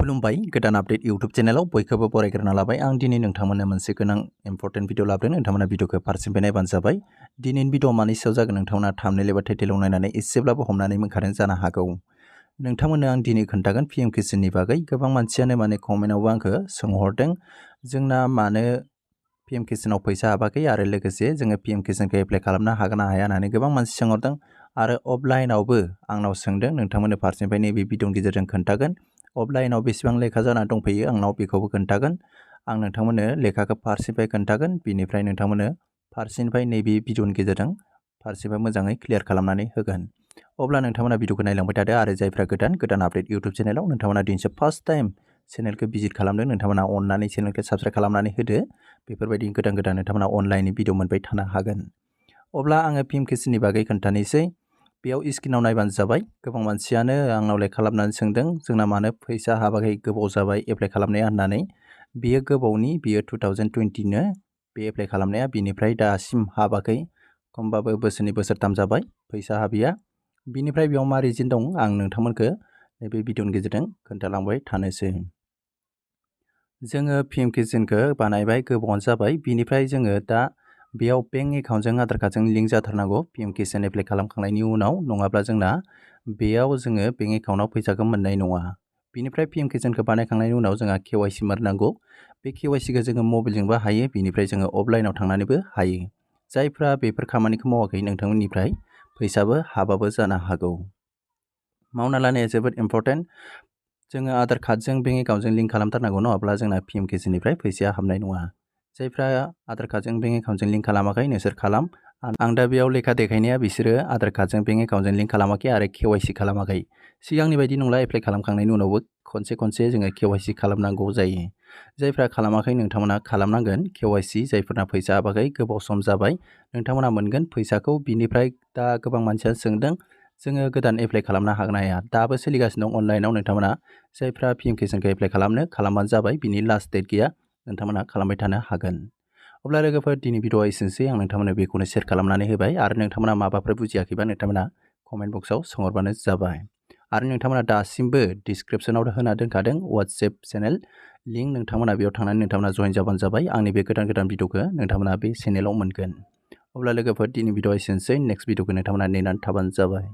खुलुमबाय गोदान update YouTube channel बयखौबो बरायग्रोना लाबाय आं दिनै नोंथांमोननो मोनसे गोनां इम्पर्टेन्ट भिडिअ लाबोदों नोंथांमोना भिडिअखौ फारसेनिफ्राय नायबानो जाबाय दिनैनि भिडिअ मानि सायाव जागोन नोंथांमोना थाम्बनेल एबा टाइटेलाव नायनानै एसेब्लाबो हमनानै मोनखादों जानो हागौ नोंथांमोननो आं दिनै खोन्थागोन पीएम किसाननि बागै गोबां मानसियानो माने कमेन्टआवबो आंखौ सोंहरदों जोंना मानो पीएम किसानाव फैसा हाबाखै आरो लोगोसे जोङो पीएम किसानखौ एप्लाइ खालामनो हागोन ना हाया होननानै गोबां मानसि सोंहरदों आरो अफलाइनावबो आंनाव सोंदों नोंथांमोननो फारसेनिफ्राय नैबे भिडिअनि गेजेरजों खोन्थागोन अफलाइनाव बेसेबां लेखा जाना दंफैयो आंनाव बेखौबो खोन्थागोन आं नोंथांमोननो लेखाखौ फारसेनिफ्राय खोन्थागोन बिनिफ्राय नोंथांमोननो फारसेनिफ्राय नैबे भिडिअनि गेजेरजों फारसेनिफ्राय मोजाङै क्लियार खालामनानै होगोन अब्ला नोंथांमोना भिडिअखौ नायलांबाय थादो आरो जायफ्रा गोदान आपडेट यूट्यूब चैनलाव नोंथांमोना दिनैसो फार्स्ट टाइम चैनलखौ भिजिट खालामदों नोंथांमोना अननानै चैनलखौ साबस्क्राइब खालामनानै होदो बेफोरबायदि गोदान नोंथांमोना अनलाइननि भिडिअ मोनबाय थानो हागोन अब्ला आङो पीएम किसाननि बागै खोन्थानोसै बेयाव स्क्रिनाव नायबानो जाबाय गोबां मानसियानो आंनाव लाइक खालामनानै सोंदों जोंना मानो फैसा हाबाखै गोबाव जाबाय एप्लाइ खालामनाया होननानै बेयो गोबावनि बेयो 2020 नो बे एप्लाइ खालामनाया बिनिफ्राय दासिम हाबाखै खमबाबो बोसोरथाम जाबाय फैसा हाबिया बिनिफ्राय बेयाव मा रिजन दं आं नोंथांमोनखौ नैबे भिडिअनि गेजेरजों खोन्थालांबाय थानोसै जोङो पीएम किसानखौ बानायबाय गोबावानो जाबाय बिनिफ्राय जोङो दा बेयाव बैंक एकाउन्टजों आधार कार्डजों लिंक जाथारनांगौ पीएम किसान एप्लाइ खालामखांनायनि उनाव नङाब्ला जोंना बेयाव जोङो बैंक एकाउन्टआव फैसाखौ मोननाय नङा बिनिफ्राय पीएम किसानखौ बानायखांनायनि उनाव जोंहा केवाइसि मारनांगौ बे केवाइसिखौ जोङो मबाइलजोंबो हायो बिनिफ्राय जोङो अफलाइनाव थांनानैबो हायो जायफ्रा बेफोर खामानिखौ मावाखै नोंथांमोननिफ्राय फैसाबो हाबाबो जानो हागौ मावना लानाया जोबोद इम्पर्टेन्ट जोङो आधार कार्डजों बैंक एकाउन्टजों लिंक खालामथारनांगौ नङाब्ला जोंना पीएम किसाननिफ्राय फैसाया हाबनाय नङा जायफ्रा आधार कार्डजों बैंक एकाउन्टजों लिंक खालामाखै नोंसोर खालाम आं दा बेयाव लेखा देखायनाया बिसोरो आधार कार्डजों बैंक एकाउन्टजों लिंक खालामाखै आरो केवाइसि खालामाखै सिगांनि बायदि नंला एप्लाइ खालामखांनायनि उनावबो खनसे जोङो केवाइसि खालामनांगौ जायो जायफ्रा खालामाखै नोंथांमोना खालामनांगोन केवाइसि जायफोरना फैसा हाबाखै गोबाव सम जाबाय नोंथांमोना मोनगोन फैसाखौ बिनिफ्राय दा गोबां मानसिया सोंदों जोङो गोदान एप्लाइ खालामनो हागोन ना हाया दाबो सोलिगासिनो दं अनलाइनाव नोंथांमोना जायफ्रा पीएम किसानखौ एप्लाइ खालामबानो जाबाय बिनि लास्ट डेट गैया नोंथांमोना खालामबाय थानो हागोन अब्ला लोगोफोर दिनै भिडिअआ एसेनोसै आं नोंथांमोननो बेखौनो शेयार खालामनानै होबाय आरो नोंथांमोना माबाफोर बुजियाखैबा नोंथांमोना कमेन्ट बक्सआव सोंहरबानो जाबाय आरो नोंथांमोना दासिमबो डिसक्रिप्शनाव होना दोनखादों वाट्सएप चेनेल लिंक नोंथांमोना बेयाव थांनानै नोंथांमोना जइन जाबानो जाबाय आंनि बे गोदान भिडिअखौ नोंथांमोना बे चेनेलाव मोनगोन अब्ला लोगोफोर दिनै भिडिअआ एसेनोसै नेक्स्ट भिडिअखौ नोंथांमोना नेनानै थाबानो जाबाय